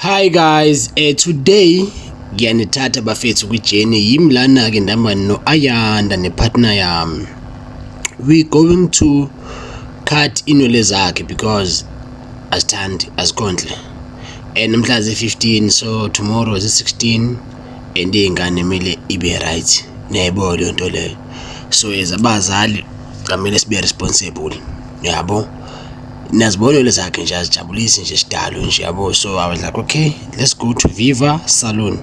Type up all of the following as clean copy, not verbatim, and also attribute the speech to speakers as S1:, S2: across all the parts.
S1: Hi guys, today ngiyanithatha bafethu kwi-journey yimi lana-ke ndihamba no-Ayanda ne-partner yami. We going to cut inwele zakhe because azithandi, azikhonhle. And namhlanje zi-15, so tomorrow zi-16 and iy'ngane kumele ibe right. Niyayibona leyo nto leyo. So as abazali kwamele sibe responsible, yabo. Nazibona inwele zakhe nje, azijabulisi nje sidalo nje, yabo. So I was like, okay, let's go to Viva Salon.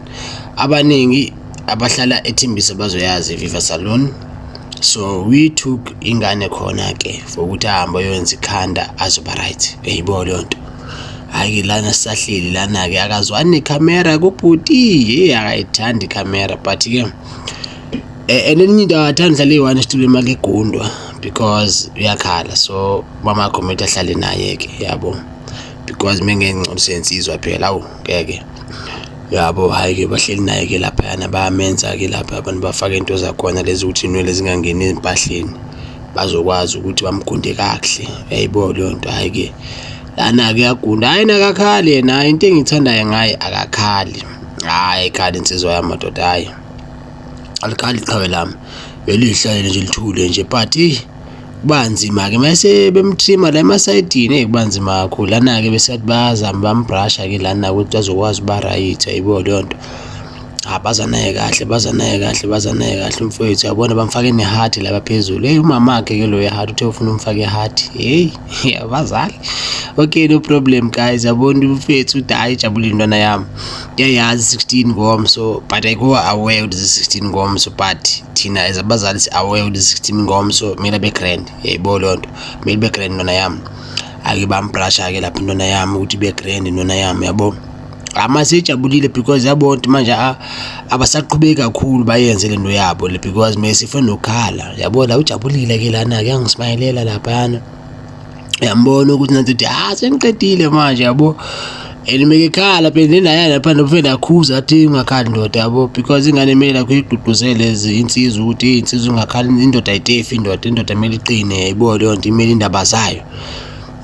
S1: Abaningi abahlala eThembisa bazoyazi Viva Salon. So we took ingane khona ke for ukuthi ahambe ayoyenza ikhanda, azoba right. Uyayibona leyo nto. Hhayi-ke lana sisahleli lana-ke, akazwani nekhamera kubhuti, ye akayithandi ikhamera, but-ke and enye into, akathandi uhlala eyi-one esitulweni uma kegundwa because uyakhala. So mama wakhe kumele ahlale naye-ke, yabo, because mengengcolise insizwa phela, awu ngeke, yabo. Hhayi-ke bahleli naye-ke laphayana, bayamenza-ke lapha abantu, bafake into zakhona lezi ukuthi inwele zingangeni ezimpahleni, bazokwazi ukuthi bamgunde kakuhle. Uyayibona leyo nto. Hhayi-ke lana-ke uyagunda, hhayi nakakhali yena. Hhayi, into engiyithandayo ngaye, akakhali, hhayi ayikhali insizwa yami madoda, hhayi alikhali iqhawe lami, beliyihlalele nje lithule nje. But eyi, kuba nzima-ke mase bemthrima la emasayidini, eyi kuba nzima kakhulu. Lana-ke besathi bayazama bambrasha-ke lana ukuthi azokwazi ukuba right. Uyayibona leyo nto. Cha, baza naye kahle, baza naye kahle, baza naye kahle umfowethu, yabona bamfake ne-hat lapha phezulu. Hey, umamakhe ke lo ye-hat uthe ufuna umfake i-hat. Hey, abazali. Okay, no problem guys. Yabona umfethu uthi hayi, ijabulile intwana yami. Uyayazi 16 ngomso, but ayikho aware ukuthi 16 ngomso, but thina as abazali si aware ukuthi 16 ngomso, kumele abe grand. Uyayibona leyo nto. Kumele ibe grand intwana yami. Ake bambrasha ke lapha intwana yami ukuthi ibe grand intwana yami, yabo. Amasejabulile because yabona ukuthi manje abasaqhubeki kakhulu bayenze lento yabo le, because mesifuna nokukhala, yabo. La ujabulile ke lana ke, yangismayilela laphayana, uyambona ukuthi nanti uthi, ah, sengiqedile manje, yabo. And mekekhala phela naye lapha nofela akhuza, athi ungakhali ndoda, yabo, because ingane kumele lakho igqugquzele insizwa ukuthi insizwa ungakhali, indoda ayitefi, indoda kumele iqine, yayibona leyo nto, imele indaba zayo.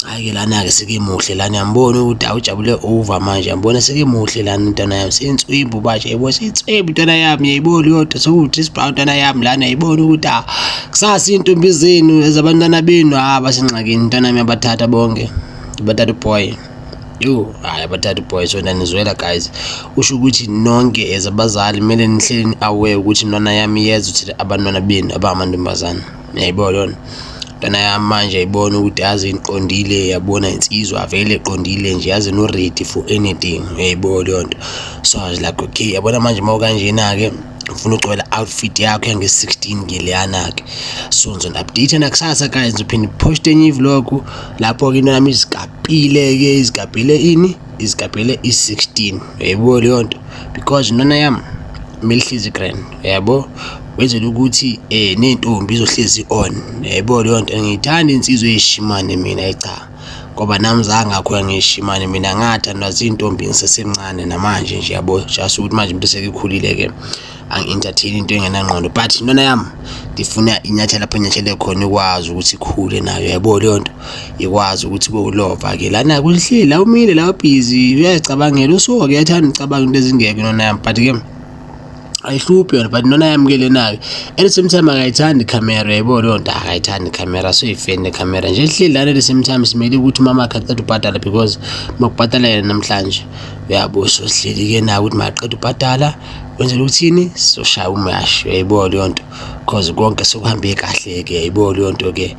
S1: Hhayi-ke lana-ke sekemuhle lana, uyambona ukuthi awujabule over manje, uyambona sekemuhle lana intwana yami, seyinswimbu manje, yayibona seyinswimbu intwana yami, yayibona leyo nto, sekuwu-Chris Brown intwana yami lana, yayibona ukuthi ah, kusasa iy'ntombi zenu ezabantwana benu, ah, basengxakini intwana yami, yabathatha bonke, bathatha uboy. Yo, hhayi abathatha uboy. So nanizwela guys, usho ukuthi nonke as abazali kumele nihleli ni-aware ukuthi intwana yami iyeza ukuthi abantwana benu abangamantombazane, uyayibona lona ntwana yami manje, ayibona ukuthi yazi ngiqondile, yabona insizwa vele eqondile nje, yazi no ready for anything, uyayibona leyo nto. So I was like, okay, yabona manje uma ukanjena-ke ufuna ugcwela outfit yakho yange-16 ke leyana-ke. So ngizoni-update nakusasa guys, ngizophinde post enye i-vlog lapho-ke into yami izigapile-ke, izigabhile ini, izigabhele i-16, uyayibona leyo nto, because intwana yami kumele ihlezi grand, uyabo, wenzela ukuthi ney'ntombi izohlezi on, uyayibona leyo nto. Ngiyithanda insizwa eyishimane mina, cha, ngoba nami zange ngakhula ngiyishimane mina, ngathandwa zintombi ngisesemncane, namanje nje, yabo, just ukuthi manje umuntu sekekhulile-ke angi-entertain into engenangqondo. But intwana yami ndifuna inyathela lapho inyathele khona, ikwazi ukuthi ikhule nayo, yabo leyo nto, ikwazi ukuthi kube ulova-ke lana kuhleli la, umile la, ubhizi uyazicabangela, usuke uyathanda ucabanga into ezingekho intwana yami, but-ke ayihluphi yona. But intwana yami ke lena-ke at the same time akayithandi ikhamera, uyayibona leyo nto, akayithandi ikhamera, so ifeni nekhamera nje ehleli lana. At the same time simele ukuthi umama akhe aqede ubhadala because makubhadala yena namhlanje, uyabo. So sihleli-ke nayo ukuthi makaqede ubhadala, wenzela ukuthini, sizoshaya umashi, uyayibona leyo nto, cause konke sekuhambe kahle-ke, uyayibona leyo nto-ke.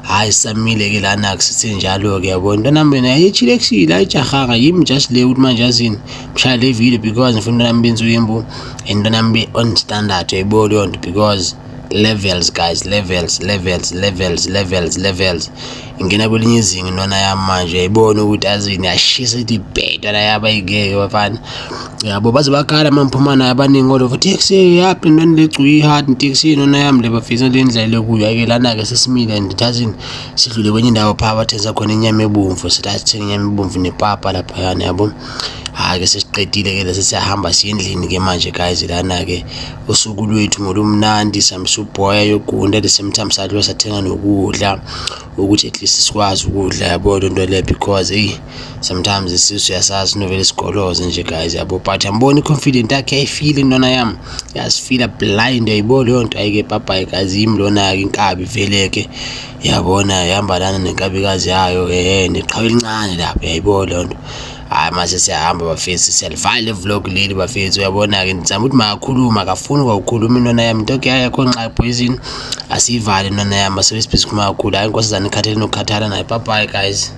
S1: Hhayi, sisamile-ke lana-ke, sithe njalo-ke, yabona intwana yami yena ayithilekisile, ayijahanga yimi, just le ukuthi manje yazini mshaya le video because ngifuna intwana yami benziwembu and intwana yami be on standard, uyayibona leyo nto, because levels guys, levels, levels, levels, levels, levels, ingena kwelinye izinga intwana yami manje, uyayibona ukuthi azini yashisa ithi bhe intwana yami, ayingeke bafana, yabo, baze bakhala uma ngiphuma nayo abaningi olova taxi yaphi intwana legcuye i-hard taxi intwana yami le bafisa le ndlela lekuyo. Ake lana-ke sesimile and thazini sidlule kwenye indawo phaa bathengisa khona inyama ebomvu, sithi asithenga inyama ebomvu nepapa laphayana, yabo. Hhayi-ke sesiqedile-ke lesi, siyahamba siya endlini ke manje guys. Lana-ke usuku lwethu ngolumnandi, sihambisa ubhoya yogunda, at the same time sadlula sathenga nokudla ukuthi at least sikwazi ukudla, yabo le nto le, because eyi, sometimes isisu uyasazi sinovele sigoloze nje guys, yabo. But yambona i-confident yakhe, yayifile intwana yami, yasifila blind, yayibona leyo nto. Ayike, bye bye guys. Yimi lona-ke inkabi vele-ke, yabona, ihamba lana nenkabikazi yayo, neqhawe elincane lapha, yayibona leyo nto. Hhayi, mase siyahamba bafethu, siyalivala le vlog leli bafethu. Uyabona-ke, ngizama ukuthi makakhuluma, akafuni kwakukhuluma intwana yami, into yakho nxa poison. Asiyivale intwana yami, asebe sibhizi khuluma kakhulu. Hhayi, inkosazane ikhathele nokukhathala nayo. Bye bye guys.